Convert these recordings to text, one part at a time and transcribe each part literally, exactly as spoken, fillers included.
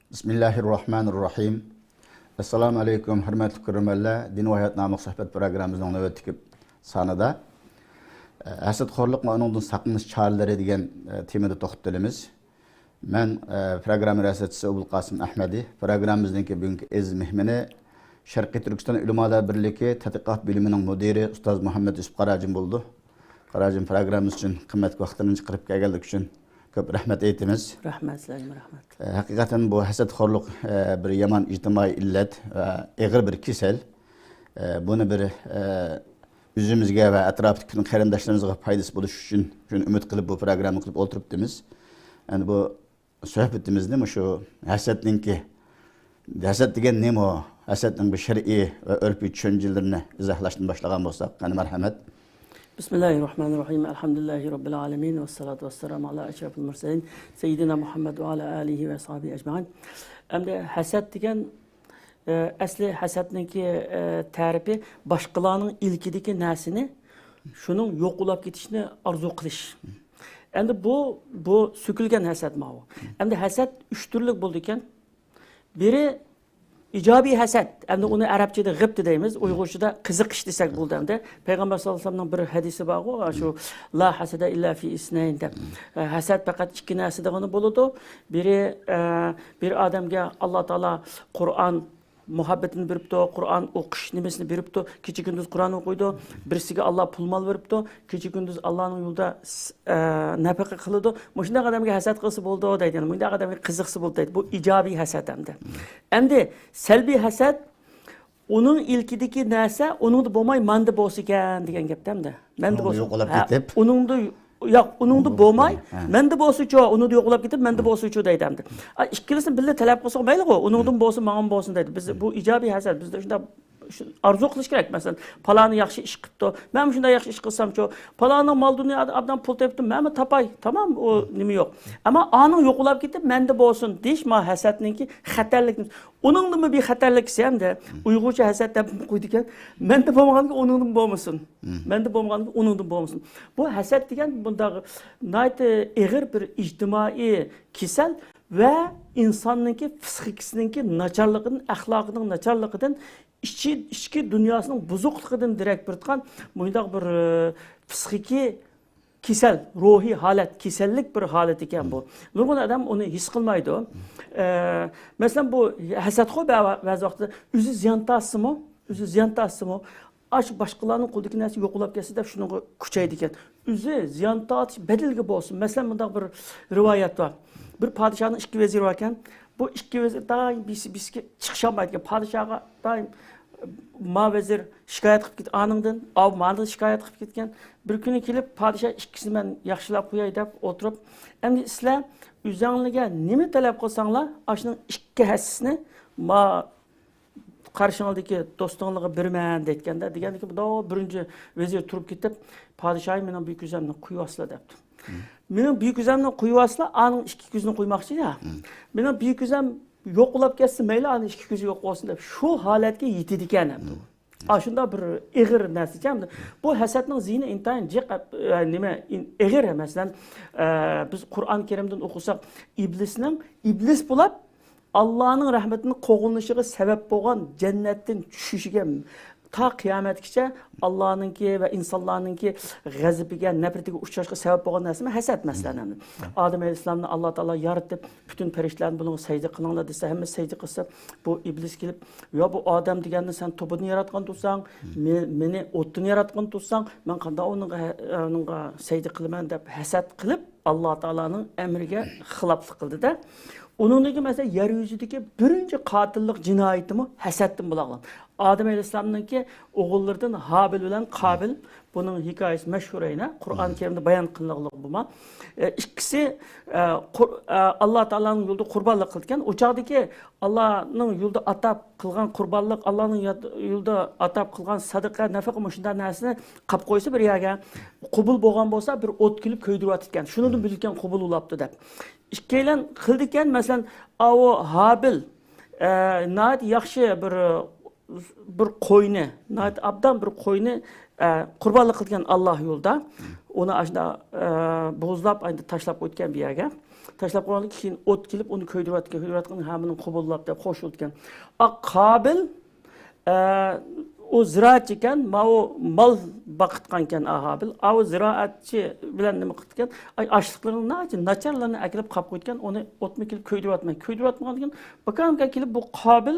بىسمىللاھىررەھمانىررەھىم. ئەسسالامۇ ئەلەيكۇم، ھۆرمەتلىك كۆرۈرمەنلەر. دىن ۋە ھايات ناملىق سۆھبەت پروگراممىمىزنىڭ نۆۋەتتىكى سانىدا، ئە، ھەسەتخورلۇق ۋە ئۇنىڭدىن ساقلىنىش چارىلىرى دېگەن، ئە، تېمىدا توختىلىمىز. مەن، ئە، پروگرامما رىياسەتچىسى ئوبۇلقاسىم ئەھمەدى. پروگراممىمىزنىڭكى بۈگۈنكى ئېزىز مېھمىنى شەرقىي تۈركىستان ئۆلىمالار بىرلىكى تەتقىقات بۆلۈمىنىڭ مۇدىرى ئۇستاز مۇھەممەد يۈسۈپ قاراجىم بولىدۇ. قاراجىم، پروگراممىمىز ئۈچۈن قىممەتلىك ۋاقىتلىرىنى چىقىرىپ كەلگەنلىكى ئۈچۈن كۆپ رەھمەت ئېيتىمىز. رەھمەت، سىلەرگىمۇ رەھمەت. ئە، ھەقىقەتەن بۇ ھەسەتخورلۇق، ئە، بىر يامان ئىجتىمائىي ئىللەت ۋە ئېغىر بىر كېسەل. ئە، بۇنى بىر، ئە، ئۆزىمىزگە ۋە ئەتراپتىكى پۈتۈن قېرىنداشلىرىمىزغا پايدىسى بولۇشى ئۈچۈن، شۇنى ئۈمىد قىلىپ بۇ پروگراممىنى قىلىپ ئولتۇرۇپتىمىز. ئەمدى بۇ سۆھبىتىمىزنى مۇشۇ ھەسەتنىڭكى، ھەسەت دېگەن نېمە؟ ھەسەتنىڭ بىر شەرئىي ۋە ئۆرپىي چۈشەنچىلىرىنى ئىزاھلاشتىن باشلىغان بولساق، قېنى، مەرھەمەت. بىسمىللاھىررەھمانىررەھىم. ئەلھەمدۇلىللاھى رەببىل ئالەمىن. ۋەسسالاتۇ ۋەسسالامۇ ئالا ئەشرەفىل مۇرسەلىن. سەييىدىنا مۇھەممەد ۋە ئالا ئالىھى ۋە ئەسھابىھى ئەجمەئىن. ئەمدى ھەسەت دېگەن، ئە، ئەسلى ھەسەتنىڭكى، ئە، تەرىپى باشقىلارنىڭ ئىلكىدىكى نەرسىنى، شۇنىڭ يوقىلاپ كېتىشىنى ئارزۇ قىلىش. ئەمدى بۇ، بۇ سۆكۈلگەن ھەسەت ماۋۇ. ئەمدى ھەسەت ئۈچ تۈرلۈك بولىدىكەن. بىرى ئىجابىي ھەسەت. ئەمدى ئۇنى ئەرەبچىدە غىبتە دەيمىز، ئۇيغۇرچىدا قىزىقىش دېسەك بولىدۇ ئەمدى. پەيغەمبەر ساللاللاھۇ ئەلەيھى ۋەسەللەمنىڭ بىر ھەدىسى بارغۇ، شۇ، لا ھەسەدە ئىللا فى ئىسنەين دەپ. ھەسەت پەقەت ئىككى نەرسىدىغىنە بولىدۇ. بىرى، ئە، بىر ئادەمگە ئاللا تائالا قۇرئان مۇھەببىتىنى بېرىپتۇ، قۇرئان ئوقۇش نېمىسىنى بېرىپتۇ، كېچە كۈندۈز قۇرئان ئوقۇيدۇ. بىرسىگە ئاللا پۇل مال بېرىپتۇ، كېچە كۈندۈز ئاللانىڭ يولىدا س-، ئە، نەپەقە قىلىدۇ. مۇشۇنداق ئادەمگە ھەسەت قىلسا بولىدۇ دەيدۇ. يەنى مۇنداق ئادەمگە قىزىقسا بولىدۇ دەيدۇ. بۇ ئىجابىي ھەسەت ئەمدى. ئەمدى سەلبىي ھەسەت، ئۇنىڭ ئىلكىدىكى نەرسە ئۇنىڭدا بولماي ماندا بولسىكەن دېگەن گەپتە ئەمدى. مەندە ئۇنىڭدا بولسا، يوقىلاپ ھە، كېتىپ. ئۇنىڭدا، ياق، ئۇنىڭدا بولماي، ھە، مەندە بولسىچۇ، ئۇنىڭدا يوقىلاپ كېتىپ، مەندە بولسىچۇ دەيدۇ ئەمدى. ئا، ئىككىلىسىنى بىللە تەلەپ قىلساق مەيلىغۇ، ئۇنىڭدىن بولسا، ماڭىمۇ بولسۇن دەيدۇ. بىز بۇ ئىجابىي ھەسەت، بىزدە شۇنداق شۇ ئارزۇ قىلىش كېرەك. مەسىلەن، پالانى ياخشى ئىش قىپتۇ، مەنمۇ شۇنداق ياخشى ئىش قىلسامچۇ؟ پالانىڭ مال دۇنيا ئابدان پۇل تېپىپتۇ، مەنمۇ تاپاي، تامام، ئۇ نېمە يوق. ئەمما ئانىڭ يوقىلاپ كېتىپ، مەندە بولسۇن دېيىش، ما ھەسەتنىڭكى خەتەرلىك. ئۇنىڭدىنمۇ بىر خەتەرلىكىسى ھەمدە ئۇيغۇرچە ھەسەت دەپ قويىدىكەن، مەندە بولمىغانكى ئۇنىڭدىن بولمىسۇن. مەندە بولمىغانكى ئۇنىڭدىن بولمىسۇن. بۇ ھەسەت دېگەن بۇنداق ناھايىتى ئېغىر بىر ئىجتىمائىي كېسەل ۋە ئىنساننىڭكى پسىخىكىسىنىڭكى ناچارلىقىدىن، ئەخلاقىنىڭ ناچارلىقىدىن، ئىچى، ئىچكى دۇنياسىنىڭ بۇزۇقلۇقىدىن دېرەك بېرىدىغان مۇنداق بىر، ئە، پسىخىكىي كېسەل، روھىي ھالەت، كېسەللىك بىر ھالەت ئىكەن بۇ. نۇرغۇن ئادەم ئۇنى ھېس قىلمايدۇ. ئە، مەسىلەن، بۇ ھەسەتخۇ بە-، بەزى ۋاقىتتا ئۆزى زىيان تارتسىمۇ، ئۆزى زىيان تارتسىمۇ، ئاشۇ باشقىلارنىڭ قولىدىكى نەرسە يوقىلاپ كەتسە دەپ شۇنىڭغا كۈچەيدىكەن. ئۆزى زىيان تارتىش بەدىلىگە بولسۇن. مەسىلەن، مۇنداق بىر رىۋايەت بار. بىر پادىشاھنىڭ ئىككى ۋەزىرى باركەن. بۇ ئىككى ۋەزىر دائىم بىرسى بىرسىگە چىقىشالمايدىكەن. پادىشاھقا دائىم، ما ۋەزىر شىكايەت قىلىپ كېتىپ ئانىڭدىن، ئاۋۇ ماندىن شىكايەت قىلىپ كەتكەن. بىر كۈنى كېلىپ، پادىشاھ ئىككىسىنى مەن ياخشىلاپ قوياي دەپ ئولتۇرۇپ، ئەمدى سىلەر ئۆزەڭلىگە نېمە تەلەپ قىلساڭلار، ئاشۇنىڭ ئىككى ھەسسىسىنى ما قارشىڭدىكى دوستۇڭلارغا بېرىمەن دەيدىكەندە، دېگەندىكىن، بىرىنچى ۋەزىر تۇرۇپ كېتىپ، پادىشاھىم، مېنىڭ بىر كۆزەمنى قويۇۋالسىلا دەپتۇ. مېنىڭ بىر كۆزەمنى قويۇۋالسىلا، ئانىڭ ئىككى كۆزىنى قويماقچى يا. مېنىڭ بىر كۆزەم يوقلاپ كەتسە مەيلى، ئانىڭ ئىككى كۆزى يوق بولسۇن دەپ، شۇ ھالەتكە يېتىدىكەن ئەمدى. ئاشۇنداق بىر ئېغىر نەرسىچە ئەمدى. بۇ ھەسەتنىڭ زىيىنى ئىنتايىن جىق، ئە، نېمە، ئىن-، ئېغىر. مەسىلەن، ئە، بىز قۇرئان كەرىمدىن ئوقۇساق، ئىبلىسنىڭ، ئىبلىس بولۇپ، ئاللانىڭ رەھمىتىنىڭ قوغلىنىشىغا سەۋەب بولغان جەننەتتىن چۈشۈشىگە تا قىيامەتكىچە ئاللانىڭكى ۋە ئىنسانلارنىڭكى غەزىپىگە، نەپرىتىگە ئۇچراشقا سەۋەب بولغان نەرسىمۇ ھەسەت، مەسىلەن. ئادەم ئەلەيھىسسالامنى ئاللا تائالا يارىتىپ، پۈتۈن پەرىشتىلەرنى بۇنىڭغا سەجدە قىلىڭلار دېسە، ھەممىسى سەجدە قىلسا، بۇ ئىبلىس كېلىپ، يا بۇ ئادەم دېگەننى سەن توپىدىن ياراتقان تۇرساڭ، مې-، مېنى ئوتتىن ياراتقان تۇرساڭ، مەن قانداق ئۇنىڭغا ھە-، ئۇنىڭغا سەجدە قىلىمەن دەپ ھەسەت قىلىپ، ئاللا تائالانىڭ ئەمرىگە خىلاپلىق قىلدى-دە. ئۇنىڭدىن كېيىن، مەسىلەن، يەر يۈزىدىكى بىرىنچى قاتىللىق جىنايىتىمۇ ھەسەتتىن بولغان. ئادەم ئەلەيھىسسالامنىڭكى ئوغۇللىرىدىن ھابىل بىلەن قابىل، بۇنىڭ ھېكايىسى مەشھۇر ئەينە، قۇرئان كەرىمدە بايان قىلىنغانلىقى بۇما. ئە، ئىككىسى، ئە، قۇر-، ئە، ئاللا تائالانىڭ يولىدا قۇربانلىق قىلىدىكەن. ئۇ چاغدىكى ئاللانىڭ يولىدا ئاتا قىلغان قۇربانلىق، ئاللانىڭ ياد-، يولىدا ئاتا قىلغان سەدىقە، نەپەقە، مۇشۇنداق نەرسىنى قاپ قويسا بىر يەرگە، قوبۇل بولغان بولسا، بىر ئوت كېلىپ كۆيدۈرۈۋاتىدىكەن. شۇنىڭدىن بىلىدىكەن قوبۇل بولاپتۇ دەپ. ئىككىيلەن قىلىدىكەن، مەسىلەن، ئاۋۇ ھابىل، ئە، ناھايىتى ياخشى بىر، بىر قوينى، ناھايىتى ئابدان بىر قوينى ئە، قۇربانلىق قىلغان ئاللا يولىدا، ئۇنى ئاشۇنداق، ئە، بوغۇزلاپ، ئەندى تاشلاپ قويۇپتىكەن بىر يەرگە. تاشلاپ قويغاندىن كېيىن ئوت كېلىپ، ئۇنى كۆيدۈرۈۋەتكەن، كۆيدۈرۈۋەتكەن، ھە، مېنى قوبۇللاپ دەپ خوش بولىدىكەن. ئا، قابىل، ئە، ئۇ زىرائەتچى ئىكەن، ماۋۇ مال باقىدىغان ئىكەن، ئا، ھابىل. ئاۋۇ زىرائەتچى بىلەن نېمە قىلىدىكەن؟ ئاي، ئاشلىقلىرىنى ناچارلارنى ئەكېلىپ قاپقۇيدىكەن، ئۇنى ئوتمۇ كېلىپ كۆيدۈرۈۋەتمەي، كۆيدۈرۈۋەتمىگەندىن كېيىن، بىكارمىكان كېلىپ بۇ قابىل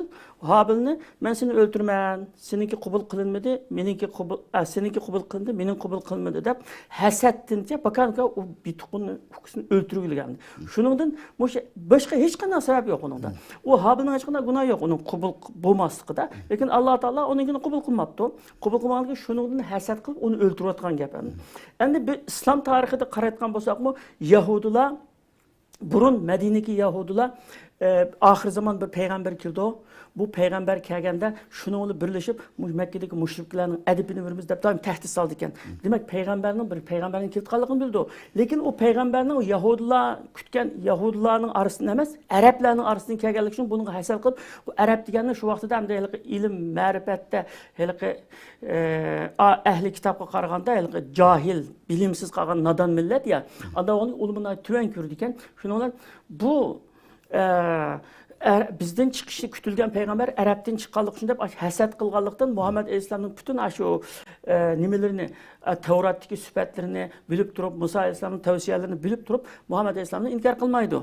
ھابىلنى، مەن سېنى ئۆلتۈرىمەن، سېنىڭكى قوبۇل قىلىنمىدى، مېنىڭكى قوبۇل، ئە، سېنىڭكى قوبۇل قىلىندى، مېنىڭ قوبۇل قىلىنمىدى دەپ، ھەسەتتىنچە بىكارمىكان ئۇ بىتۇقىنى ئۇكىسىنى ئۆلتۈرگىلىگەن. شۇنىڭدىن مۇشۇ باشقا ھېچقانداق سەۋەب يوق ئۇنىڭدا. ئۇ ھابىلنىڭ ھېچقانداق گۇناھى يوق ئۇنىڭ قوبۇل بولماسلىقىدا. لېكىن ئاللا تائالا ئۇنىڭكىنى قوبۇل قىلماپتۇ. قوبۇل قىلمىغاندىن كېيىن شۇنىڭدىن ھەسەت قىلىپ ئۇنى ئۆلتۈرۈۋاتقان گەپ ئەمدى. ئەمدى بىز ئىسلام تارىخىدا قارايدىغان بولساقمۇ، يەھۇدىيلار بۇرۇن مەدىنىدىكى يەھۇدىيلار، ئە، ئاخىر زامان بىر پەيغەمبەر كېلىدۇ. بۇ پەيغەمبەر كەلگەندە شۇنىڭ بىلەن بىرلىشىپ، مۇشۇ مەككىدىكى مۇشرىكلارنىڭ ئەدىپىنى بېرىمىز دەپ دائىم تەھدىت سالىدىكەن. دېمەك، پەيغەمبەرنىڭ بىر پەيغەمبەرنىڭ كېلىدىغانلىقىنى بىلىدۇ. لېكىن ئۇ پەيغەمبەرنىڭ يەھۇدىيلار كۈتكەن يەھۇدىيلارنىڭ ئارىسىدىن ئەمەس، ئەرەبلەرنىڭ ئارىسىدىن كەلگەنلىكى ئۈچۈن بۇنىڭغا ھەسەت قىلىپ، بۇ ئەرەب دېگەننى شۇ ۋاقتىدا ئەمدى ھېلىقى ئىلىم، مەرىپەتتە ھېلىقى، ئە، ئا-، ئەھلى كىتابقا قارىغاندا ھېلىقى جاھىل، بىلىمسىز قالغان نادان مىللەت يا. ئاندا ئۇلىمانى تۆۋەن كۆرىدىكەن. شۇنىڭ بىلەن بۇ، ئە، ئەر-، بىزدىن چىقىشى كۈتۈلگەن پەيغەمبەر ئەرەبتىن چىققانلىقى ئۈچۈن دەپ ئاش-، ھەسەت قىلغانلىقتىن، مۇھەممەد ئەلەيھىسسالامنىڭ پۈتۈن ئاشۇ، ئە، نېمىلىرىنى، ئە، تەۋراتتىكى سۈپەتلىرىنى بىلىپ تۇرۇپ، مۇسا ئەلەيھىسسالامنىڭ تەۋسىيەلىرىنى بىلىپ تۇرۇپ، مۇھەممەد ئەلەيھىسسالامنى ئىنكار قىلمايدۇ.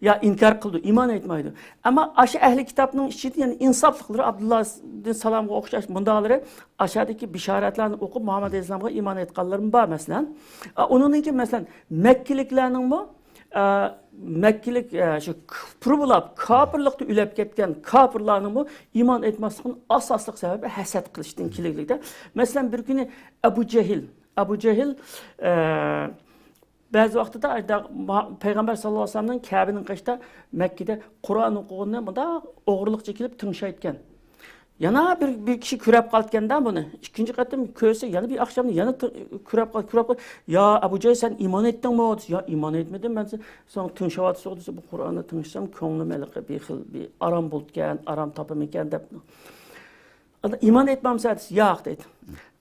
يا ئىنكار قىلىدۇ، ئىمان ئېيتمايدۇ. ئەمما ئاشۇ ئەھلى كىتابنىڭ ئىچىدە يەنە ئىنساپلىقلىرى، ئابدۇللا بىن سالامغا ئوخشاش مۇنداقلىرى ئاشۇدىكى بىشارەتلەرنى ئوقۇپ، مۇھەممەد ئەلەيھىسسالامغا ئىمان ئېيتقانلىرىمۇ بار، مەسىلەن. ئا، ئۇنىڭدىن كېيىن، مەسىلەن، مەككىلىكلەرنىڭمۇ، ئا، مەككىلىك، ئا، شۇ كۇپرى بولاپ، كاپىرلىقتا ئۆلۈپ كەتكەن كاپىرلارنىڭمۇ ئىمان ئېيتماسلىقىنىڭ ئاساسلىق سەۋەبى ھەسەت قىلىشتىن كېلىگلىكتە. مەسىلەن، بىر كۈنى ئەبۇ جەھىل، ئەبۇ جەھىل، ئا، بەزى ۋاقتىدا ئايدا ما-، پەيغەمبەر ساللاللاھۇ ئەلەيھى ۋەسەللەمنىڭ كەبىنىڭ قېشىدا مەككىدە قۇرئان ئوقۇغىنىنى مۇنداق ئوغرىلىقچە كېلىپ تىڭشايدىكەن. يەنە بىر، بىر كىشى كۆرۈپ قالىدىكەن-دە بۇنى. ئىككىنچى قېتىم كۆرسە، يەنە بىر ئاخشامدا يەنە تىڭ-، كۆرۈپ قال-، كۆرۈپ قال-، «يا ئەبۇ جەھىل، سەن ئىمان ئېيتتىڭمۇ؟» دېسە، «يا، ئىمان ئېيتمىدىم مەن.» دېسە، «ساڭا تىڭشاۋاتىسىغۇ؟» دېسە، «بۇ قۇرئاننى تىڭشىسام، كۆڭلۈم ھېلىقى بىر خىل، بىر ئارام بولىدىكەن، ئارام تاپىمىكەن» دەپ. ئاندىن ئىمان ئېيتمامسەن دېسە، ياق دەيدۇ.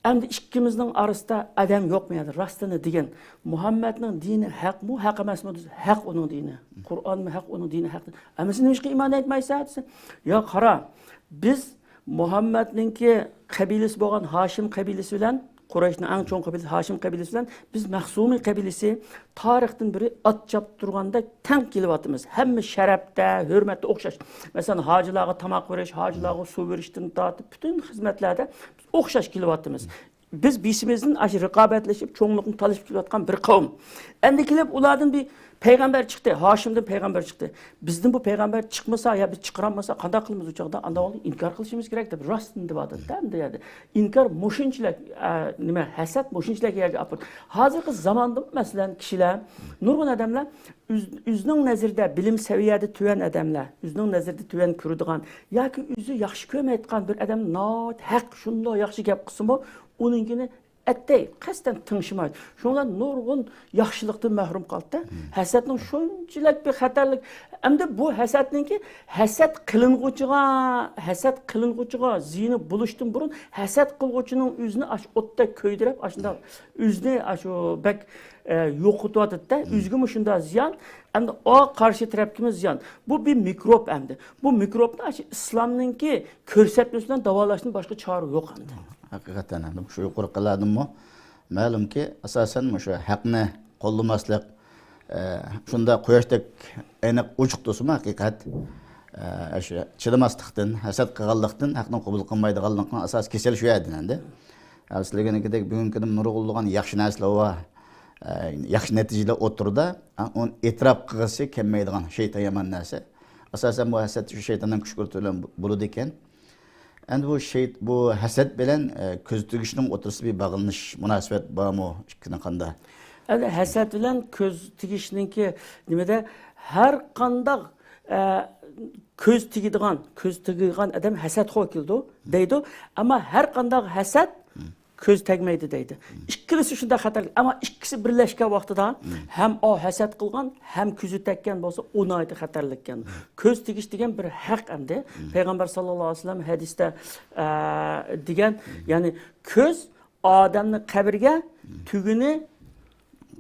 ئەمدى ئىككىمىزنىڭ ئارىسىدا ئادەم يوقمۇ يەردە؟ راستىنى دېگىن. مۇھەممەدنىڭ دىنى ھەقمۇ، ھەق ئەمەسمۇ دېسە، ھەق ئۇنىڭ دىنى. قۇرئانمۇ ھەق، ئۇنىڭ دىنى ھەق. ئەمىسە نېمىشقا ئىمان ئېيتمايسەن دېسە، يا قارا، بىز مۇھەممەدنىڭكى قەبىلىسى بولغان ھاشىم قەبىلىسى بىلەن، قۇرەيشنىڭ ئەڭ چوڭ قەبىلىسى ھاشىم قەبىلىسى بىلەن بىز مەخزۇمى قەبىلىسى تارىختىن بېرى ئات چاپتۇرغاندەك تەڭ كېلىۋاتىمىز. ھەممە شەرەپتە، ھۆرمەتتە ئوخشاش. مەسىلەن، ھاجىلارغا تاماق بېرىش، ھاجىلارغا سۇ بېرىشتىن تارتىپ پۈتۈن خىزمەتلەردە بىز ئوخشاش كېلىۋاتىمىز. بىز بېشىمىزدىن ئاشۇ رىقابەتلىشىپ، چوڭلۇقنى تالىشىپ كېلىۋاتقان بىر قەۋم. ئەمدى كېلىپ ئۇلاردىن بىر پەيغەمبەر چىقتى، ھاشىمدىن پەيغەمبەر چىقتى. بىزدىن بۇ پەيغەمبەر چىقمىسا يا بىز چىقىرالمىساق قانداق قىلىمىز ئۇ چاغدا؟ ئانداق ئىنكار قىلىشىمىز كېرەك دەپ راستىنى دەۋاتىدۇ-دە ئەمدى يەردە. ئىنكار مۇشۇنچىلىك، ئە، نېمە، ھەسەت مۇشۇنچىلىك يەرگە ئاپىرىدۇ. ھازىرقى زاماندا، مەسىلەن، كىشىلەر، نۇرغۇن ئادەملەر ئۆز-، ئۆزىنىڭ نەزىرىدە بىلىم سەۋىيەدە تۆۋەن ئادەملەر، ئۆزىنىڭ نەزىرىدە تۆۋەن كۆرىدىغان ياكى ئۆزى ياخشى كۆرمەيدىغان بىر ئادەم ناھايىتى ھەق، شۇنداق ياخشى گەپ قىلسىمۇ، ئۇنىڭكىنى ئەتتەي، قەستەن تىڭشىمايدۇ. شۇڭا نۇرغۇن ياخشىلىقتىن مەھرۇم قالدى-دە. ھەسەتنىڭ شۇنچىلىك بىر خەتەرلىك. ئەمدى بۇ ھەسەتنىڭكى، ھەسەت قىلىنغۇچىغا، ھەسەت قىلىنغۇچىغا زىيىنى بولۇشتىن بۇرۇن، ھەسەت قىلغۇچىنىڭ ئۆزىنى ئاشۇ ئوتتەك كۆيدۈرۈپ، ئاشۇنداق ئۆزىنى ئاشۇ بەك، ئە، يوقىتىۋاتىدۇ-دە. ئۆزىگىمۇ شۇنداق زىيان، ئەمدى ئا قارشى تەرەپكىمۇ زىيان. بۇ بىر مىكروب ئەمدى. بۇ مىكروبنى ئاشۇ ئىسلامنىڭكى كۆرسەتمىسى بىلەن داۋالاشتىن باشقا چارە يوق ئەمدى. ھەقىقەتەن، ھەم شۇ يۇقىرىقىلاردىنمۇ مەلۇمكى، ئاساسەن مۇشۇ ھەقنى قوللىماسلىق، ئە، شۇنداق قۇياشتەك ئېنىق ئوچۇق تۇرسىمۇ ھەقىقەت، ئە، شۇ چىدىماسلىقتىن، ھەسەت قىلغانلىقتىن ھەقنى قوبۇل قىلمايدىغانلىقنىڭ ئاساسىي كېسەل شۇ يەردىن ئەمدى. ھە، سىز دېگىنىڭكىدەك بۈگۈنكى كۈندە نۇرغۇنلىغان ياخشى نەرسىلەر بار، ئە، ياخشى نەتىجىلەر ئوتتۇرىدا، ئە، ئۇنى ئېتىراپ قىلغۇسى كەلمەيدىغان شەيتان يامان نەرسە. ئاساسەن بۇ ھەسەت شۇ شەيتاننىڭ كۈچ قۇدرىتى بىلەن بولىدىكەن. ئەمدى بۇ شەيت-، بۇ ھەسەت بىلەن، ئە، كۆز تېگىشنىڭ ئوتتۇرىسىدا بىر باغلىنىش مۇناسىۋەت بارمۇ؟ ئىككىنى قانداق؟ ئەمدى ھەسەت بىلەن كۆز تېگىشنىڭكى نېمىدە، ھەر قانداق، ئە، كۆز تېگىدىغان، كۆز تېگىدىغان ئادەم ھەسەتخور كېلىدۇ دەيدۇ. ئەمما ھەر قانداق ھەسەت كۆز تەگمەيدۇ دەيدۇ. ئىككىلىسى شۇنداق خەتەرلىك. ئەمما ئىككىسى بىرلەشكەن ۋاقتىدا ھەم ئا ھەسەت قىلغان، ھەم كۆزى تەگكەن بولسا، ئۇ ناھايىتى خەتەرلىككەن. كۆز تېگىش دېگەن بىر ھەق ئەمدى. پەيغەمبەر ساللاللاھۇ ئەلەيھى ۋەسەللەم ھەدىستە، ئە، دېگەن، يەنى كۆز ئادەمنى قەبرىگە، تۈگىنى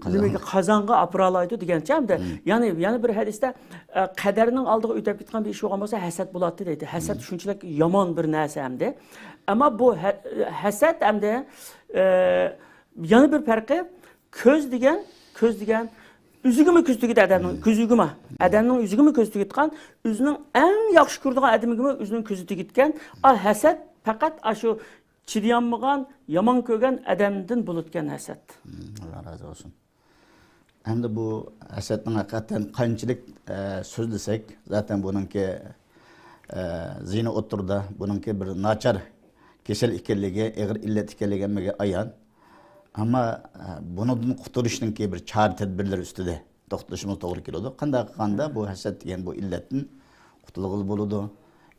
نېمىگە، قازانغا ئاپىرالايدۇ دېگەنچە ئەمدى. يەنى، يەنە بىر ھەدىستە، ئە، قەدەرنىڭ ئالدىغا ئۆتۈپ كەتكەن بىر ئىش بولغان بولسا، ھەسەت بولاتتى دەيدۇ. ھەسەت شۇنچىلىك يامان بىر نەرسە ئەمدى. ئەمما بۇ ھە-، ھەسەت ئەمدى، ئە، يەنە بىر پەرقى، كۆز دېگەن، كۆز دېگەن ئۆزىگىمۇ كۆز تېگىدى ئادەمنىڭ، كۆزىگىمۇ. ئادەمنىڭ ئۆزىگىمۇ كۆز تېگىدىغان، ئۆزىنىڭ ئەڭ ياخشى كۆرىدىغان ئادىمىگىمۇ ئۆزىنىڭ كۆزى تېگىدىكەن. ئا، ھەسەت پەقەت ئاشۇ چىدىيالمىغان، يامان كۆرگەن ئادەمدىن بولىدىكەن ھەسەت. مم، ئاللا رازى بولسۇن. ئەمدى بۇ ھەسەتنىڭ ھەقىقەتەن قانچىلىك، ئە، سۆزلىسەك، زاتەن بۇنىڭكى، ئە، زېھنى ئوتتۇرىدا، بۇنىڭكى بىر ناچار كېسەل ئىكەنلىكى، ئېغىر ئىللەت ئىكەنلىكى ھەممىگە ئايان. ئەمما، ئە، بۇنىڭدىن قۇتۇلۇشنىڭكى بىر چارە تەدبىرلىرى ئۈستىدە توختىلىشىمىز توغرا كېلىدۇ. قانداق قىلغاندا بۇ ھەسەت دېگەن بۇ ئىللەتتىن قۇتۇلغىلى بولىدۇ؟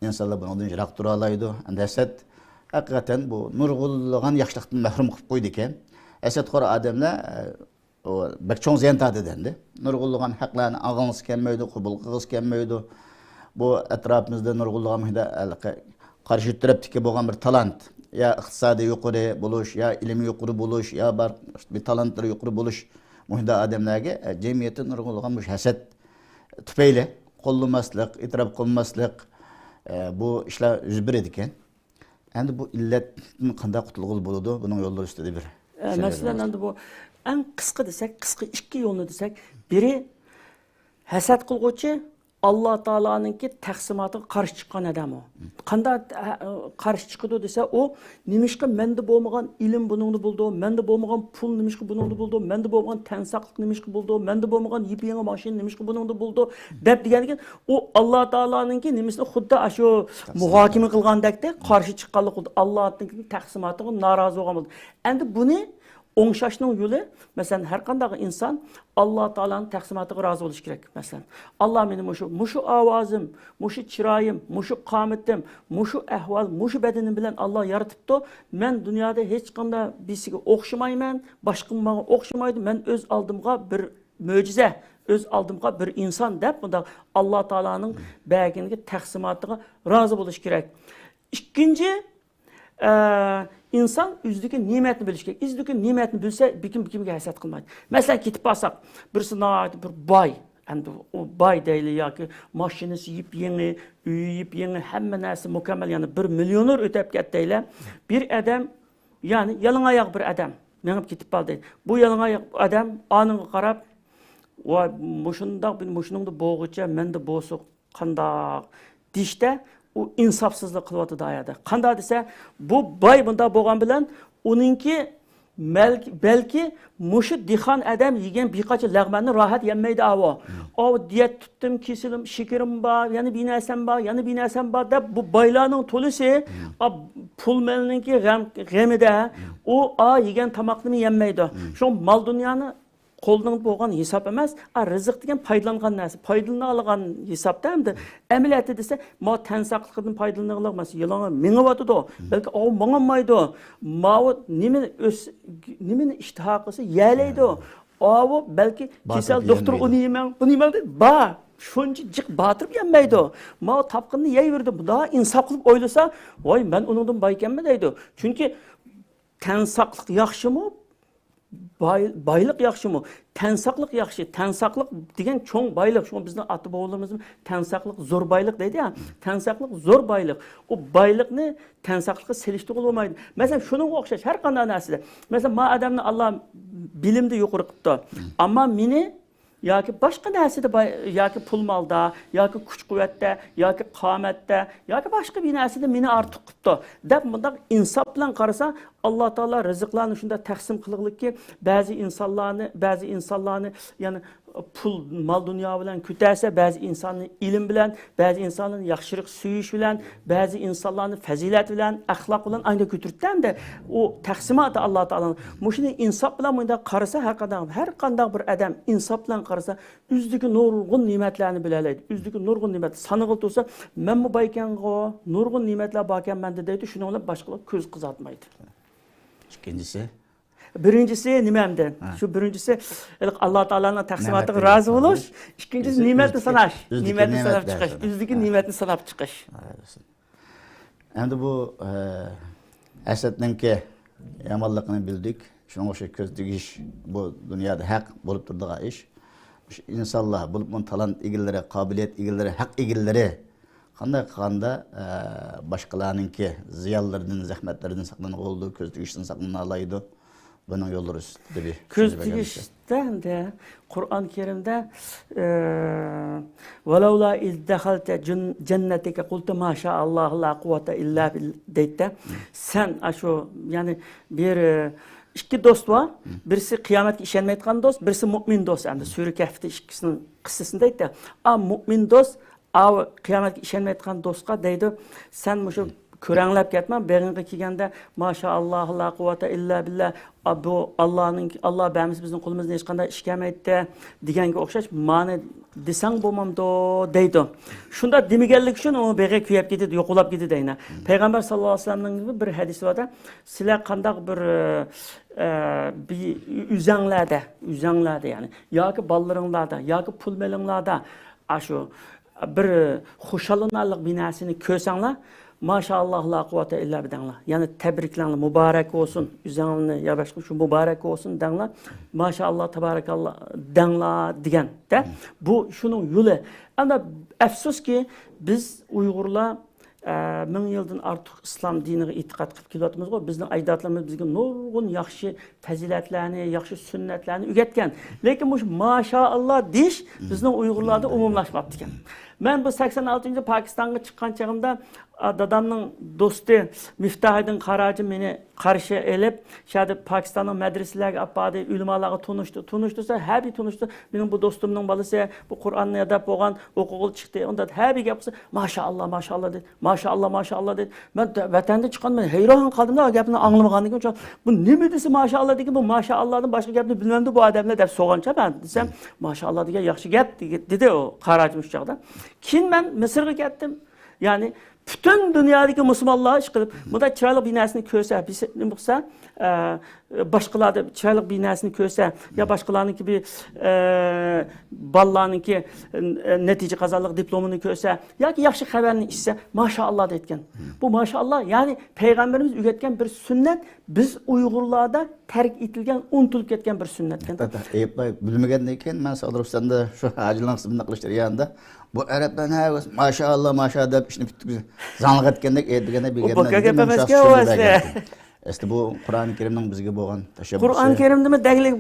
ئىنسانلار بۇنىڭدىن يىراق تۇرالايدۇ. ئەمدى ھەسەت ھەقىقەتەن بۇ نۇرغۇنلىغان ياخشىلىقتىن مەھرۇم قىلىپ قويىدىكەن. ھەسەتخور ئادەملەر، ئە، ئۇ بەك چوڭ زىيان تارتىدۇ ئەمدى. نۇرغۇنلىغان ھەقلەرنى ئاڭلىغۇسى كەلمەيدۇ، قوبۇل قىلغۇسى كەلمەيدۇ. بۇ ئەتراپىمىزدا نۇرغۇنلىغان مۇنداق ھېلىقى قارشى تەرەپتىكى بولغان بىر تالانت، يا ئىقتىسادى يۇقىرى بولۇش، يا ئىلمى يۇقىرى بولۇش، يا بار بىر تالانتلىرى يۇقىرى بولۇش، مۇنداق ئادەملەرگە، ئە، جەمئىيەتتە نۇرغۇنلىغان مۇشۇ ھەسەت تۈپەيلى قوللىماسلىق، ئېتىراپ قىلماسلىق، ئە، بۇ ئىشلار يۈز بېرىدىكەن. ئەمدى بۇ ئىللەتتىن قانداق قۇتۇلغىلى بولىدۇ؟ بۇنىڭ يوللىرى ئۈستىدە بىر ئە، چۈشەندۈرۈڭ. مەسىلەن، ئەمدى بۇ ئەڭ قىسقا دېسەك، قىسقا ئىككى يولنى دېسەك، بىرى، ھەسەت قىلغۇچى ئاللا تائالانىڭكى تەقسىماتىغا قارشى چىققان ئادەم ئۇ. قانداق، ئە، قارشى چىقىدۇ دېسە، ئۇ نېمىشقا مەندە بولمىغان ئىلىم بۇنىڭدا بولىدۇ، مەندە بولمىغان پۇل نېمىشقا بۇنىڭدا بولىدۇ، مەندە بولمىغان تەن ساقلىق نېمىشقا بولىدۇ، مەندە بولمىغان يېپيېڭى ماشىنا نېمىشقا بۇنىڭدا بولىدۇ دەپ دېگەندىكىن، ئۇ ئاللا تائالانىڭكى نېمىسىنى خۇددى ئاشۇ مۇھاكىمە قىلغاندەكتە قارشى چىققانلىق قىلدى. ئاللانىڭكى تەقسىماتىغا نارازى بولغان بولدى. ئەمدى بۇنى ئوڭشاشنىڭ يولى، مەسىلەن، ھەر قانداق ئىنسان ئاللا تائالانىڭ تەقسىماتىغا رازى بولۇشى كېرەك. مەسىلەن، ئاللا مېنى مۇشۇ، مۇشۇ ئاۋازىم، مۇشۇ چىرايىم، مۇشۇ قامىتىم، مۇشۇ ئەھۋال، مۇشۇ بەدىنىم بىلەن ئاللا يارىتىپتۇ. مەن دۇنيادا ھېچقانداق بىرسىگە ئوخشىمايمەن، باشقا ماڭا ئوخشىمايدۇ. مەن ئۆز ئالدىمغا بىر مۆجىزە، ئۆز ئالدىمغا بىر ئىنسان دەپ، مۇنداق ئاللا تائالانىڭ بەرگەنگە تەقسىماتىغا رازى بولۇش كېرەك. ئىككىنچى، ئە، ئىنسان ئۆزىدىكى نېمەتنى بىلىشى كېرەك. ئۆزىدىكى نېمەتنى بىلسە، بىكىم بىكىمگە ھەسەت قىلمايدۇ. مەسىلەن، كېتىپ بارساق، بىرسى ناھايىتى بىر باي، ئەمدى ئۇ باي دەيلى ياكى ماشىنىسى يېپيېڭى، ئۆيى يېپيېڭى، ھەممە نەرسە مۇكەممەل، يەنى بىر مىليونېر ئۆتەپ كەتتى دەيلى. بىر ئادەم، يەنى يالاڭاياق بىر ئادەم مېڭىپ كېتىپ بار دەيلى. بۇ يالاڭاياق ئادەم ئانىڭغا قاراپ، ۋاي، مۇشۇنداق، مۇشۇنىڭدا بولغۇچە مەندە بولسا قانداق دېيىشتە، ئۇ ئىنساپسىزلىق قىلىۋاتىدۇ ئايەردە. قانداق دېسە، بۇ باي بۇنداق بولغان بىلەن ئۇنىڭكى مەل-، بەلكى مۇشۇ دېھقان ئادەم يېگەن بىر قاچا لەغمەننى راھەت يەمەيدۇ ئاۋۇ. ئاۋۇ دىيەت تۇتتۇم، كېسىلىم، شېكىرىم بار، يەنە بىر نەرسەم بار، يەنە بىر نەرسەم بار دەپ، بۇ بايلارنىڭ تولىسى، ئا، پۇل مېلنىڭكى غەم-، غېمىدە، ئۇ، ئا، يېگەن تاماقنىمۇ يەمەيدۇ. شۇڭا مال دۇنيانى قولنىڭ بولغان ھېساب ئەمەس، ئا، رىزىق دېگەن پايدىلانغان نەرسە، پايدىلىنىۋالغان ھېسابتا ئەمدى. ئەمەلىيەتتە دېسە، ما تەن ساقلىقىدىن پايدىلىنىۋالغان، مەسىلەن، يالاڭ مېڭىۋاتىدۇ، بەلكى ئاۋۇ ماڭالمايدۇ، ماۋۇ نېمىنى ئۆس-، نېمىنى ئىشتىھا قىلسا يەلەيدۇ، ئاۋۇ بەلكى كېسەل دوختۇر ئۇنى يېمەڭ، بۇنى يېمەڭ دەيدۇ، بار. شۇنچە جىق باتۇرۇپ يەلمەيدۇ. ماۋۇ تاپقىنىنى يەيۋېرىدۇ. مۇنداق ئىنساپ قىلىپ ئويلىسا، ۋاي، مەن ئۇنىڭدىن بايكەنمەن دەيدۇ. چۈنكى تەن ساقلىق ياخشىمۇ؟ باي-، بايلىق ياخشىمۇ؟ تەن ساقلىق ياخشى. تەن ساقلىق دېگەن چوڭ بايلىق. شۇڭا بىزنىڭ ئاتا-بوۋىلىرىمىزمۇ تەن ساقلىق زور بايلىق دەيدۇ يا. تەن ساقلىق زور بايلىق. ئۇ بايلىقنى تەن ساقلىققا سېلىشتۇرغىلى بولمايدۇ. مەسىلەن، شۇنىڭغا ئوخشاش ھەر قانداق نەرسىدە. مەسىلەن، ما ئادەمنى ئاللا بىلىمدە يۇقىرى قىپتۇ. ئەمما مېنى ياكى باشقا نەرسىدە باي-، ياكى پۇل مالدا، ياكى كۈچ قۇۋۋەتتە، ياكى قامەتتە، ياكى باشقا بىر نەرسىدە مېنى ئارتۇق قىپتۇ دەپ مۇنداق ئىنساپ بىلەن قارىسا، ئاللا تائالا رىزىقلارنى شۇنداق تەقسىم قىلغىلىكى، بەزى ئىنسانلارنى، بەزى ئىنسانلارنى، يەنى پۇل، مال دۇنيا بىلەن كۆتەرسە، بەزى ئىنساننى ئىلىم بىلەن، بەزى ئىنسانلارنى ياخشىلىق سۆيۈش بىلەن، بەزى ئىنسانلارنى پەزىلەت بىلەن، ئەخلاق بىلەن ئاينى كۆتۈرۈپتۇ ئەمدى. ئۇ تەقسىماتى ئاللا تائالا. مۇشۇنى ئىنساپ بىلەن مۇنداق قارىسا، ھەر قانداق، ھەر قانداق بىر ئادەم ئىنساپ بىلەن قارىسا، ئۆزىدىكى نۇرغۇن نېمەتلەرنى بىلەلەيدۇ. ئۆزىدىكى نۇرغۇن نېمەت سانىغىلى تۇرسا، مەنمۇ بايكەنغۇ، نۇرغۇن نېمەتلەر باركەن مەندە دەيدۇ، شۇنىڭ بىلەن باشقىلار كۆز قىزارتمايدۇ. ئىككىنچىسى؟ بىرىنچىسى نېمە ئەمدى؟ ھە. شۇ بىرىنچىسى، ھېلىقى ئاللا تائالانىڭ تەقسىماتىغا رازى بولۇش. ئىككىنچىسى، نېمەتنى ساناش. نېمەتنى ساناپ چىقىش. ئۆزىدىكى نېمەتنى ساناپ چىقىش. ئەمدى بۇ، ئە، ھەسەتنىڭكى يامانلىقىنى بىلدۇق. شۇنىڭغا ئوخشاش كۆز تېگىش بۇ دۇنيادا ھەق بولۇپ تۇرىدىغان ئىش. مۇشۇ ئىنسانلار، بولۇپمۇ تالانت ئىگىلىرى، قابىلىيەت ئىگىلىرى، ھەق ئىگىلىرى قانداق قىلغاندا، ئە، باشقىلارنىڭكى زىيانلىرىدىن، زەخمەتلىرىدىن ساقلانغىلى بولىدۇ، كۆز تېگىشتىن ساقلىنالايدۇ. بۇنىڭ يوللىرى ئۈستىدە بىر كۆز سۆزلىگەن تېگىشتە ئەمدى قۇرئان كەرىمدە، ئە، «ۋەلەۋلا ئىز دەخەلتە جۇن-، جەننەتىكە قۇلتە ماشائاللاھۇ لا قۇۋۋەتە ئىللا بىل» دەيدىدە. سەن ئاشۇ، يەنى بىر، ئە، ئىككى دوست بار. بىرسى قىيامەتكە ئىشەنمەيدىغان دوست، بىرسى مۆمىن دوست. ئەمدى سۈرە كەھفتە ئىككىسىنىڭ قىسسىسىنى دەيدىدە. ئا، مۆمىن دوست، ئاۋۇ قىيامەتكە ئىشەنمەيدىغان دوستقا دەيدۇ، سەن مۇشۇ كۆرەڭلەپ كەتمە، بېغىڭغا كەلگەندە، ماشائاللاھ، لا قۇۋۋەتە ئىللا بىللا، ئا، بۇ ئاللانىڭ، ئاللا بەرمىسە بىزنىڭ قولىمىزدىن ھېچقانداق ئىش كەلمەيتتى، دېگەنگە ئوخشاش مانى دېسەڭ بولمامدۇ دەيدۇ. شۇنداق دېمىگەنلىكى ئۈچۈن ئۇ بېغى كۆيۈپ كېتىدۇ، يوقىلاپ كېتىدۇ دەينە. پەيغەمبەر ساللاللاھۇ ئەلەيھى ۋەسەللەمنىڭ بىر ھەدىسى بار-دە، سىلەر قانداق بىر، ئە، بىر ئۆزەڭلەردە، ئۆزەڭلەردە يەنى، ياكى بالىلىرىڭلاردا، ياكى پۇل مېلىڭلاردا، ئاشۇ بىر خۇشاللىنارلىق بىر نەرسىنى كۆرسەڭلار، ماشائاللاھ، لا قۇۋۋەتە ئىللا بىللا دەڭلار. يەنى تەبرىكلەڭلار، مۇبارەك بولسۇن، ئۆزۈڭلارنى يا باشقا شۇ مۇبارەك بولسۇن دەڭلار، ماشائاللاھ، تابارەكاللاھ دەڭلار دېگەن-دە. بۇ شۇنىڭ يولى. ئەمما ئەپسۇسكى، بىز ئۇيغۇرلار، ئە، مىڭ يىلدىن ئارتۇق ئىسلام دىنىغا ئېتىقاد قىلىپ كېلىۋاتىمىزغۇ، بىزنىڭ ئەجدادلىرىمىز بىزگە نۇرغۇن ياخشى پەزىلەتلەرنى، ياخشى سۈننەتلەرنى ئۆگەتكەن. لېكىن مۇشۇ ماشائاللا دېيىش بىزنىڭ ئۇيغۇرلاردا ئومۇملاشماپتىكەن. مەن بۇ سەكسەن ئالتىنچى يىلى پاكىستانغا چىققان چېغىمدا، ئا، دادامنىڭ دوستى مىفتاھىدىن قاراجى مېنى قارشى ئېلىپ، شۇ يەردە پاكىستاننىڭ مەدرىسىلەرگە ئاپاردى، ئۆلىمالارغا تونۇشتۇ. تونۇشتۇرسا، ھە، بىر تونۇشتۇ. مېنىڭ بۇ دوستۇمنىڭ بالىسى، بۇ قۇرئاننى ئەدەپ بولغان، ئوقۇغىلى چىقتى. ئۇندا ھە، بىر گەپ قىلسا، ماشائاللا، ماشائاللا دېدى. ماشائاللا، ماشائاللا دېدى. مەن ۋەتەندىن چىققان، مەن ھەيران قالدىم-دە، ئۇ گەپنى ئاڭلىمىغاندىن كېيىن، بۇ نېمە دېسە ماشائاللا دېگەن، بۇ ماشائاللادىن باشقا گەپنى بىلمەمدۇ بۇ ئادەملەر دەپ سورىغانچە مەن دېسەم، ماشائاللا دېگەن ياخشى گەپ دېگە-، دېدى ئۇ قاراجىم شۇ چاغدا. كېيىن مەن مىسىرغا كەتتىم. يەنى پۈتۈن دۇنيادىكى مۇسۇلمانلار ئىشقىلىپ، مۇنداق چىرايلىق بىر نەرسىنى كۆرسە، بىر سە-، نېمە قىلسا، ئە، باشقىلاردا چىرايلىق بىر نەرسىنى كۆرسە، يا باشقىلارنىڭكى بىر، ئە، بالىلارنىڭكى، ئە، نەتىجە قازانلىق دىپلومىنى كۆرسە، ياكى ياخشى خەۋەرنى ئىشىتسە، ماشائاللا دەيدىكەن. بۇ ماشائاللا، يەنى پەيغەمبىرىمىز ئۆگەتكەن بىر سۈننەت، بىز ئۇيغۇرلاردا تەرك ئېتىلگەن، ئۇنتۇلۇپ كەتكەن بىر سۈننەتكەن. ھەتتا ئېيىپلاي بىلمىگەندىن كېيىن، مەن سەئۇدى ئەرەبىستاندا شۇ ھاجىلارنىڭ خىزمىتىنى قىلىش جەريانىدا، بۇ ئەرەبلەرنى ھەر بىرسى ماشائاللا، ماشائاللا دەپ ئىشنى پۈتتۈرگۈزۈپ زاڭلىق ئەتكەندەك، ئېيىپلىگەندەك بىر گەپنى بولغان دېدى. مەن شۇ ئەسلى بۇ قۇرئان كەرىمنىڭ بىزگە بولغان تەشەببۇسى. قۇرئان كەرىمدىمۇ دەيلىك،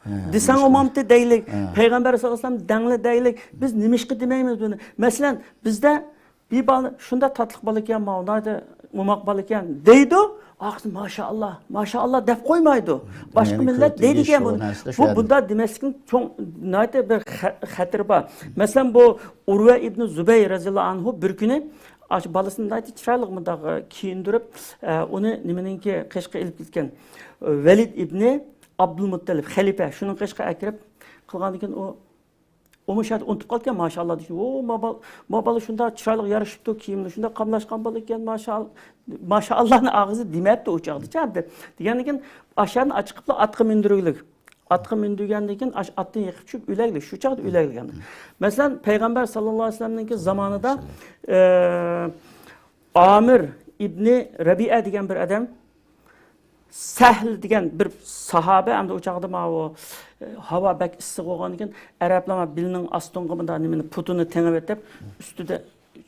ھە، دېسەڭ مۇشۇ. ئومامتى دەيلىك. ھە. پەيغەمبەر ساللاللاھۇ ئەلەيھى ۋەسەللەم دەڭلى دەيلىك. بىز نېمىشقا دېمەيمىز بۇنى؟ مەسىلەن، بىزدە بىر بالا شۇنداق تاتلىق بالا ئىكەن، ماۋۇ ناھايىتى ئوماق بالا ئىكەن دەيدۇ. ئاخىرىدا ماشائاللا، ماشائاللا دەپ قويمايدۇ. باشقا مىللەت دەيدىكەن بۇنى. بۇ بۇنداق دېمەسلىكنىڭ چوڭ، ناھايىتى بىر خە-، خەتىرى بار. مەسىلەن، بۇ ئۇرۋە ئىبنى زۇبەير رەزىياللاھۇ ئەنھۇ بىر كۈنى ئاشۇ بالىسىنى ناھايىتى چىرايلىق مۇنداق كىيىندۈرۈپ، ئە، ئۇنى نېمىنىڭكى قېشىغا ئېلىپ كەتكەن. ۋەلىد ئىبنى ئابدۇلمۇتتەلىپ، خەلىپە، شۇنىڭ قېشىغا ئەكىرىپ قىلغاندىن كېيىن ئۇ، ئۇمۇ شۇ يەردە ئۇنتۇپ قالىدىكەن، ماشائاللا دېيىشنى. ۋو، ما بال-، ما بالا شۇنداق چىرايلىق يارىشىپتۇ، كىيىملىرى شۇنداق قاملاشقان بالا ئىكەن، ماشائال-، ماشائاللانى ئاغزى دېمەپتۇ ئۇ چاغدىچە. دېگەندىن كېيىن ئاشۇ يەرنى ئاچىقىپلا ئاتقا مىندۈرگۈلۈك. ئاتقا مىندۈرگەندىن كېيىن ئاش-، ئاتتىن يىقىپ چۈشۈپ ئۆلەيلى، شۇ چاغدا ئۆلەيلى. مەسىلەن، پەيغەمبەر ساللاللاھۇ ئەلەيھى ۋەسەللەمنىڭكى زامانىدا، ئە، ئامىر ئىبنى رەبىئە دېگەن بىر ئادەم، سەھل دېگەن بىر ساھابە، ئەمدى ئۇ چاغدا ماۋۇ، ئە، ھاۋا بەك ئىسسىق بولغاندىن كېيىن، ئەرەبلەر بىلىنىڭ ئاستىنقى مۇنداق نېمىنى، پۇتىنى تېڭىۋېتىپ، ئۈستىدە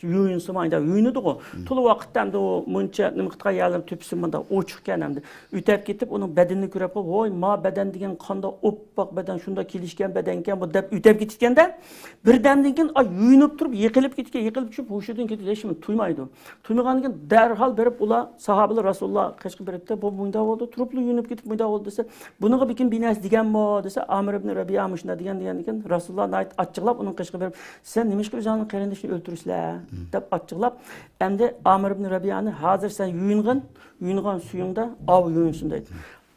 يۇيۇنسىمۇ، ئۇنداق يۇيۇنىدىغۇ. تولا ۋاقىتتا ئەمدى ئۇ مۇنچە نېمە قىلىدىغان يەرلىرى تۆپىسى مۇنداق ئوچۇقكەن ئەمدى. ئۆتەپ كېتىپ، ئۇنىڭ بەدىنىنى كۆرۈپ قېلىپ، ۋوي، ما بەدەن دېگەن قانداق ئوپپاق بەدەن، شۇنداق كېلىشكەن بەدەنكەن بۇ، دەپ ئۆتەپ كېتىدىكەندە، بىردەمدىن كېيىن، ئا، يۇيۇنۇپ تۇرۇپ، يىقىلىپ كېتىدىكەن، يىقىلىپ چۈشۈپ، ھوشىدىن كېتىدۇ، ھېچنېمە تۇيمايدۇ. تۇيمىغاندىن كېيىن دەرھال بېرىپ ئۇلار، ساھابىلەر رەسۇلۇللا قېشىغا بېرىپتۇ، بۇ مۇنداق بولدى، تۇرۇپلا يۇيۇنۇپ كېتىپ مۇنداق بولدى دېسە، بۇنىڭغا بىر كىم بىر نەرسە دېگەنمۇ دېسە، ئامىر ئىبنى رەبىئە مۇشۇنداق دېگەن، دېگەندىن كېيىن رەسۇلۇللا ناھايىتى ئاچچىقلاپ ئۇنىڭ قېشىغا بېرىپ، سەن نېمىشقا ئۆزۈڭنىڭ قېرىندىشىنى ئۆلتۈرىسىلەر؟ دەپ ئاچچىقلاپ، ئەمدى ئامىر ئىبنى رەبىئانى، ھازىر سەن يۇيۇنغىن، يۇيۇنغان سۈيۈڭدە ئاۋۇ يۇيۇنسۇن دەيدۇ.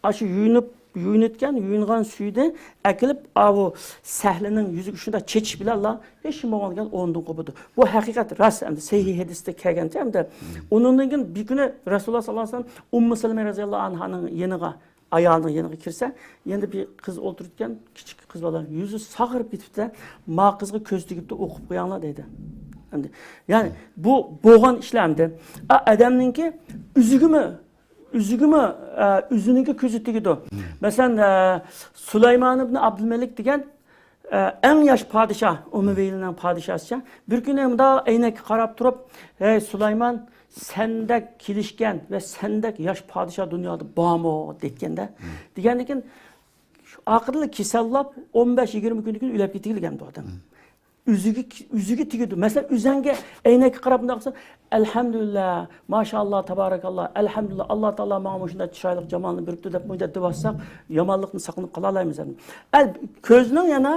ئاشۇ يۇيۇنۇپ، يۇيۇنۇۋەتكەن، يۇيۇنغان سۈيىدىن ئەكېلىپ، ئاۋۇ سەھلىنىڭ يۈزىگە شۇنداق چېچىش بىلەنلا، ھېچنېمە بولمىغاندىكەن، ئورنىدىن قوپىدۇ. بۇ ھەقىقەت، راست، ئەمدى سەھىھ ھەدىستە كەلگەنچە ئەمدى. ئۇنىڭدىن كېيىن بىر كۈنى رەسۇلۇللا ساللاللاھۇ ئەلەيھى ۋەسەللەم ئۇممۇ سەلەمە رەزىياللاھۇ ئەنھانىڭ يېنىغا، ئايالىنىڭ يېنىغا كىرسە، يېنىدا بىر قىز ئولتۇرىدىكەن، كىچىك قىز بالا، يۈزى ساغىرىپ كېتىپتۇ. ما قىزغا كۆز تېگىپتۇ، ئوقۇپ قوياڭلار دەيدۇ. ئەمدى، يەنى بۇ بولغان ئىشلار ئەمدى. ئا، ئادەمنىڭكى ئۆزىگىمۇ ئۆزىگىمۇ، ئە، ئۆزىنىڭكى كۆزى تېگىدۇ. مەسىلەن، ئە، سۇلايمان ئىبن ئابدۇلمەلىك دېگەن، ئە، ئەڭ ياش پادىشاھ، ئۇمەۋىيلەرنىڭ پادىشاھىچە. بىر كۈنى مۇنداق ئەينەككە قاراپ تۇرۇپ، «ھەي، سۇلايمان، سەندەك كېلىشكەن ۋە سەندەك ياش پادىشاھ دۇنيادا بارمۇ؟» دەيتكەندە. دېگەندىن كېيىن، شۇ ئاخىرىدا كېسەللاپ، ئون بەش يىگىرمە كۈندىن كېيىن ئۆلۈپ كېتىدىكەن بۇ ئادەم. ئۆزىگە، ئۆزىگە تېگىدۇ. مەسىلەن، ئۆزەڭگە ئەينەككە قاراپ مۇنداق قىلساڭ، «ئەلھەمدۇلىللا، ماشائاللا، تابارەكاللا، ئەلھەمدۇلىللا، ئاللا تائالا ماڭا مۇشۇنداق چىرايلىق جامالنى بېرىپتۇ» دەپ مۇنداق دېۋاتساق، يامانلىقتىن ساقلىنىپ قالالايمىز ئەمدى. ئە، كۆزنىڭ يەنە،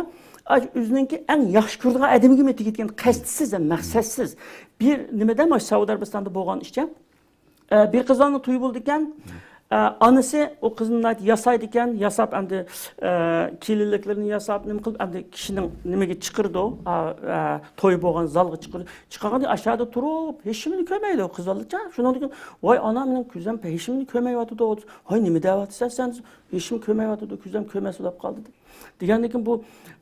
ئە، ئۆزىنىڭكى ئەڭ ياخشى كۆرىدىغان ئادىمىگىمۇ تېگىدىكەن، قەستسىز ھەم مەقسەتسىز. بىر نېمىدە، مانا سەئۇدى ئەرەبىستاندا بولغان ئىشچە، ئە، بىر قىزلارنىڭ تويى بولىدىكەن. ئە، ئانىسى ئۇ قىزنى ناھايىتى ياسايدىكەن، ياساپ ئەمدى، ئە، كېلىنلىكلىرىنى ياساپ، نېمە قىلىپ، ئەمدى كىشىنىڭ نېمىگە چىقىرىدۇ، ئا، ئە، توي بولغان زالغا چىقىرىدۇ. چىقارغاندا ئاشۇ يەردە تۇرۇپ، ھېچنېمىنى كۆرمەيدۇ قىز بالىچە. شۇنىڭدىن كېيىن، «ۋاي ئانا، مېنىڭ كۆزۈم ھېچنېمىنى كۆرمەيۋاتىدۇ.» «ۋاي نېمە دەۋاتىسەن سەن؟» «ھېچنېمە كۆرمەيۋاتىدۇ، كۆزۈم كۆرمەس بولۇپ قالدى» دېگەندىن كېيىن، بۇ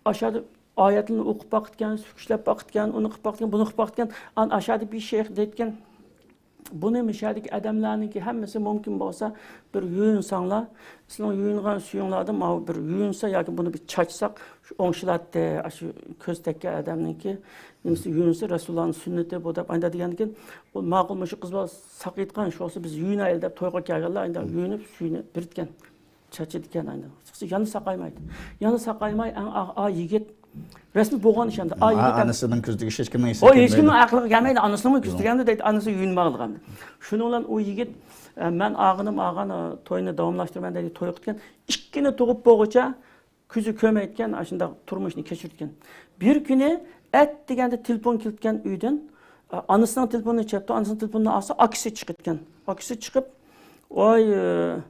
ئاشۇ يەردە ئايەتلەرنى ئوقۇپ باقىدىكەن، سۈكۈشلەپ باقىدىكەن، ئۇنى قىلىپ باقىدىكەن، بۇنى قىلىپ باقىدىكەن. ئان ئاشۇ يەردە بىر شەيخ دەيدىكەن، بۇنى مۇشۇ يەردىكى ئادەملەرنىڭكى ھەممىسى مۇمكىن بولسا بىر يۇيۇنساڭلار، سىلەرنىڭ يۇيۇنغان سۈيۈڭلاردىن ماۋۇ بىر يۇيۇنسا ياكى بۇنى بىر چاچساق، شۇ ئوڭشىلاتتى، ئاشۇ كۆز تەگكەن ئادەمنىڭكى نېمىسى يۇيۇنسا، رەسۇلۇللانىڭ سۈننىتى بۇ دەپ ئايدا دېگەندىكىن، ئۇ ماقۇل، مۇشۇ قىز بالا ساقىيىدىغان، شۇ بولسا بىز يۇيۇنايلى دەپ تويغا كەلگەنلەر ئايدا يۇيۇنۇپ سۈيىنى بېرىدىكەن. چاچىدىكەن ئايدا. يەنە ساقايمايدۇ. يەنە ساقايماي، ئەڭ ئا-، ئا يىگىت، رەسمىي بولغان ئىش ئەمدى. ئا يىگىت ئەمدى. ئانىسىنىڭ كۆزىدىكى ھېچ كىمنىڭ ھېسىگە كىرمەيدۇ. ھېچ كىمنىڭ ئەقلىگە كەلمەيدۇ، ئانىسىنىڭمۇ كۆزى تەگمەيدۇ دەيدۇ، ئانىسى يۇيۇنماغلىغان. شۇنىڭ بىلەن ئۇ يىگىت، ئە، مەن ئاغىنىم، ئاغان، ئە، توينى داۋاملاشتۇرىمەن دەيدۇ، توي قىلىدىكەن. ئىككىنى تۇغۇپ بولغۇچە كۆزى كۆرمەيدىكەن، ئاشۇنداق تۇرمۇشنى كەچۈرىدىكەن. بىر كۈنى ئەتىگەندە تېلېفون كېلىدىكەن ئۆيدىن. ئە، ئانىسىنىڭ تېلېفونىنى چېقىپتۇ، ئانىسىنىڭ تېلېفونىنى ئالسا، ئاكىسى چىقىدىكەن. ئاكىسى چىقىپ، ۋاي، ئە،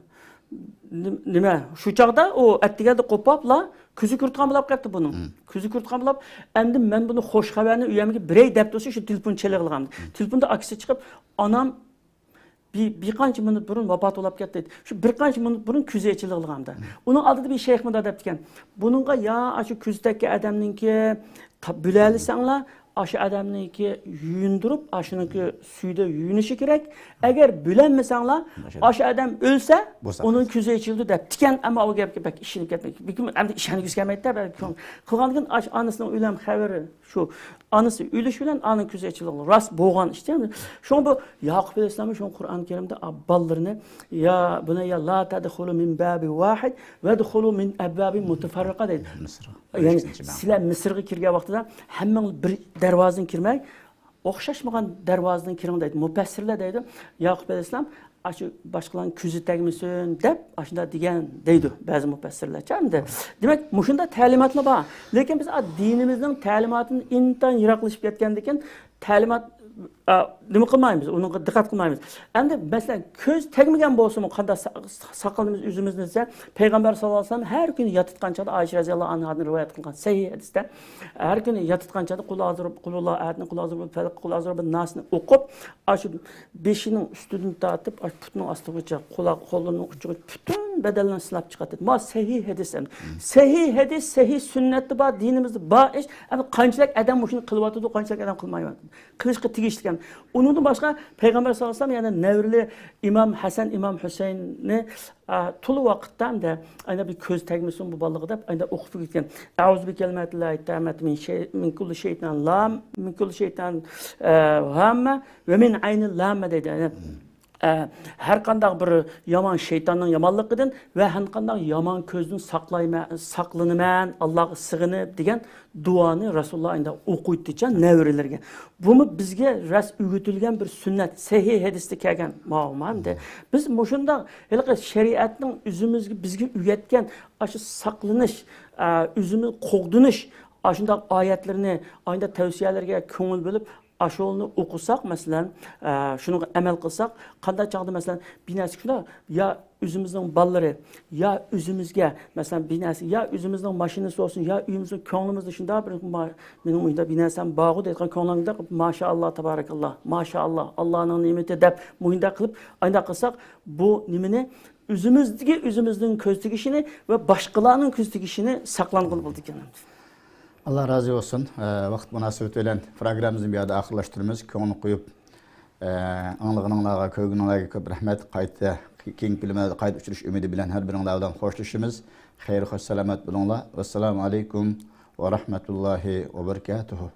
نېم-، نېمە، شۇ چاغدا ئۇ ئەتىگەندە قوپۇپلا كۆزى كۆرىدىغان بولۇپ قاپتۇ بۇنىڭ. كۆزى كۆرىدىغان بولۇپ، ئەمدى مەن بۇنى خوش خەۋەرنى ئۆيەمگە بېرەي دەپ تۇرسا، شۇ تېلېفون چېلىقلىغان. تېلېفوندا ئاكىسى چىقىپ، ئانام بىر، بىر قانچە مىنۇت بۇرۇن ۋاپات بولاپ كەتتى. شۇ بىر قانچە مىنۇت بۇرۇن كۆزى ئېچىلىغان. ئۇنىڭ ئالدىدا بىر شەيخ مۇنداق دەپتىكەن، بۇنىڭغا يا ئاشۇ كۆزى تەگكەن ئادەمنىڭكى تا-، بىلەلىسەڭلار، ئاشۇ ئادەمنىڭكى يۇيۇندۇرۇپ، ئاشۇنىڭكى سۈيىدە يۇيۇنۇشى كېرەك. ئەگەر بىلەلمىسەڭلار، ئاشۇ ئادەم ئۆلسە، ئۇنىڭ كۆزى ئېچىلىدۇ دەپتىكەن. ئەمما ئۇ گەپكە بەك ئىشىنىپ كەتمەي، بىر كۈن ئەمدى ئىشەنگۈسى كەلمەيدىدە، بەك كۆڭۈل قىلغاندىن كېيىن ئاش-، ئانىسىنىڭ ئۆلۈم خەۋىرى شۇ. ئانىسى ئۆلۈش بىلەن ئانىنىڭ كۆزى ئېچىلغان. راست بولغان ئىشتە. شۇڭا بۇ ياقۇپ ئەلەيھىسسالام شۇ قۇرئان كەرىمدە، ئا، بالىلىرىنى، يا بۇنەييە لا تەدخۇلۇ مىن بابىن ۋاھىد ۋەدخۇلۇ مىن ئەبۋابىن مۇتەفەررىقە دەيدۇ. مىسىرغا. يەنى سىلەر مىسىرغا كىرگەن ۋاقتىدا ھەممىڭلار بىر دەرۋازىدىن كىرمەي، ئوخشاشمىغان دەرۋازىدىن كىرىڭ دەيدۇ. مۇپەسسىرلەر دەيدۇ، ياقۇپ ئەلەيھىسسالام ئاشۇ باشقىلارنىڭ كۆزى تەگمىسۇن دەپ ئاشۇنداق دېگەن دەيدۇ بەزى مۇپەسسىرلەرچە ئەمدى. دېمەك، مۇشۇنداق تەلىماتلار بار. لېكىن بىز ئا، دىنىمىزنىڭ تەلىماتىدىن ئىنتايىن يىراقلىشىپ كەتكەندىكىن، تەلىمات، ئا، نېمە قىلمايمىز، ئۇنىڭغا دىققەت قىلمايمىز. ئەمدى مەسىلەن، كۆز تەگمىگەن بولسىمۇ قانداق سا-، سا-، ساقلىنىمىز ئۆزىمىزنى دېسە، پەيغەمبەر ساللاللاھۇ ئەلەيھى ۋەسەللەم ھەر كۈنى ياتىدىغان چاغدا، ئائىشە رەزىياللاھۇ ئەنھادىن رىۋايەت قىلغان سەھىھ ھەدىستە، ھەر كۈنى ياتىدىغان چاغدا قۇل ئەئۇزۇ، قۇلۇللا ئايەتنى، قۇل ئەئۇزۇ بىرەببىل پەلەق، قۇل ئەئۇزۇ بىرەببىن ناسنى ئوقۇپ، ئاشۇ بېشىنىڭ ئۈستىدىن تارتىپ، ئاشۇ پۇتىنىڭ ئاستىغىچە، قۇلاق، قوللىرىنىڭ ئۇچىغىچە پۈتۈن بەدەنلىرىنى سىلاپ چىقاتتى. ما سەھىھ ھەدىس ئەمدى. سەھىھ ھەدىس، سەھىھ سۈننەتتە بار، دىنىمىزدە بار ئىش. ئەمدى قانچىلىك ئادەم مۇشۇنى قىلىۋاتىدۇ، قانچىلىك ئادەم قىلمايۋاتىدۇ. قىلىشقا تېگىشلىك ئەمدى. ئۇنىڭدىن باشقا پەيغەمبەر ساللاللاھۇ ئەلەيھى ۋەسەللەم يەنە نەۋرىلى ئىمام ھەسەن، ئىمام ھۈسەيننى، ئا، تولا ۋاقىتتا ئەمدى ئاينا بىر كۆز تەگمىسۇن بۇ بالىغا دەپ ئاينا ئوقۇپ كەتكەن. ئەئۇزۇ بىكەلىماتىللاھىت تاممات مىن شەي-، مىن كۇللى شەيتان لام، مىن كۇللى شەيتان، ئە، ھاممە ۋە مىن ئەينىن لاممە دەيدۇ. يەنى ئە، ھەر قانداق بىر يامان شەيتاننىڭ يامانلىقىدىن ۋە ھەر قانداق يامان كۆزدىن ساقلايمەن، ساقلىنىمەن، ئاللاغا سىغىنىپ دېگەن دۇئانى رەسۇلۇللا ئەمدى ئوقۇيتتىچە نەۋرىلىرىگە. بۇمۇ بىزگە راست ئۆگىتىلگەن بىر سۈننەت، سەھىھ ھەدىستە كەلگەن ماۋۇ ئەمدى. بىز مۇشۇنداق ھېلىقى شەرىئەتنىڭ ئۆزىمىزگە، بىزگە ئۆگەتكەن ئاشۇ ساقلىنىش، ئە، ئۆزىمىز قوغدىنىش، ئاشۇنداق ئايەتلىرىنى، ئاشۇنداق تەۋسىيەلەرگە كۆڭۈل بۆلۈپ، ئاشۇنى ئوقۇساق، مەسىلەن، ئە، شۇنىڭغا ئەمەل قىلساق، قانداق چاغدا، مەسىلەن، بىر نەرسە شۇنداق، يا ئۆزىمىزنىڭ بالىلىرى، يا ئۆزىمىزگە، مەسىلەن، بىر نەرسە، يا ئۆزىمىزنىڭ ماشىنىسى بولسۇن، يا ئۆيىمىزنىڭ كۆڭلىمىزدە شۇنداق بىر ما-، مېنىڭ مۇشۇنداق بىر نەرسەم بارغۇ دەيدىغان كۆڭلۈڭدە، ماشائاللا، تابارەكاللا، ماشائاللا، ئاللانىڭ نېمىتى دەپ مۇشۇنداق قىلىپ، ئانداق قىلساق، بۇ نېمىنى ئۆزىمىزدىكى ئۆزىمىزنىڭ كۆز تېگىشىنى ۋە باشقىلارنىڭ كۆز تېگىشىنى ساقلانغىلى بولىدىكەن. ئاللا رازى بولسۇن. ئە، ۋاقىت مۇناسىۋىتى بىلەن پروگراممىمىزنى بۇ يەردە ئاخىرلاشتۇرىمىز. كۆڭۈل قويۇپ، ئە، ئاڭلىغىنىڭلارغا، كۆرگىنىڭلارغا كۆپ رەھمەت. قايتا كېيىنكى كۈنلەردە قايتا ئۇچرىشىش ئۈمىدى بىلەن ھەر بىرىڭلار بىلەن خوشلىشىمىز. خەير، خوش، سالامەت بولۇڭلار. ۋەسسالامۇ ئەلەيكۇم ۋە رەھمەتۇللاھى ۋە بەرىكاتۇھۇ.